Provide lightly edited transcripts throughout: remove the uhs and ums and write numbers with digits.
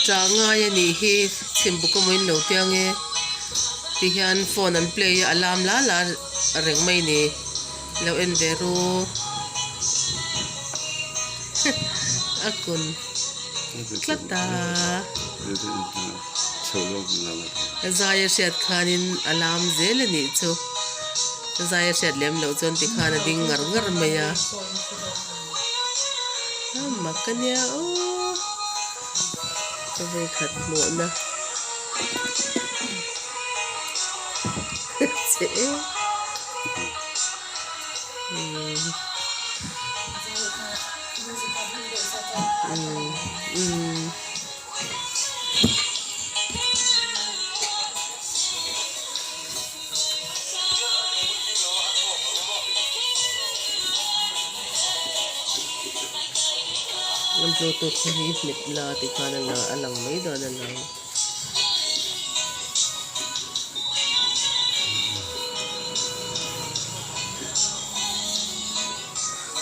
Ṭah ngai a nih hi chhimbuk emaw in lo piang e ti hian phone an play a alarm la la reng mai ni lo en ve ru a kun tlat a zai a hriat khanin alarm zel a nih chu zai a hriat lem loh chuan tikhan a ding ngar ngar mai a. A mak a nia aw ka vawikhat hmuhna che e umm umm umm. An bluetooth te hi hmet la tikhan a lang mai dawn a lang.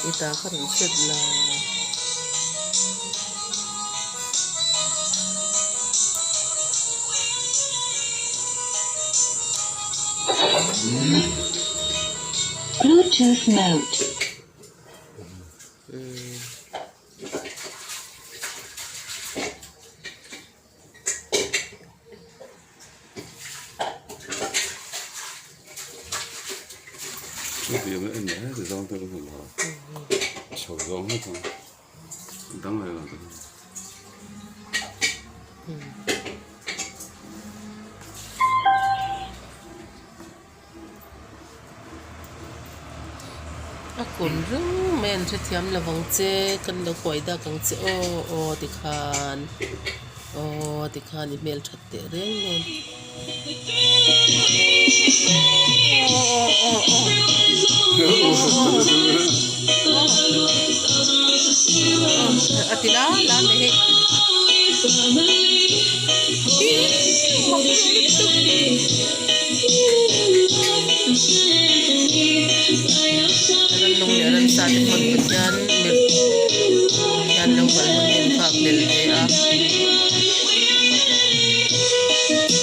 I ta kha rawn set la. Bluetooth mode. A kun reng mai an hrethiam lo vang che kan lo kuai dak ang che aw aw tikhan aw tikhan i hmelthat teh reng nen aw aw aw aw a ti la la mai hei. Rannung leh ramsa te pawn Pathian hian lo kal hun hi an nghak hlel ve a.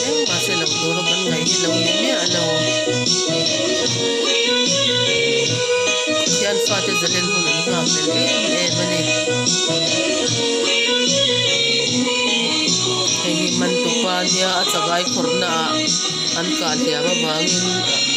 Engmah hre lo tura kan ngaih hi lo ni miah lo. Pathian fate zalen hun an nghak hlel em em a ni. Hei hi Mantupa nia a chakai khawrhna ah an kah hliam avangin.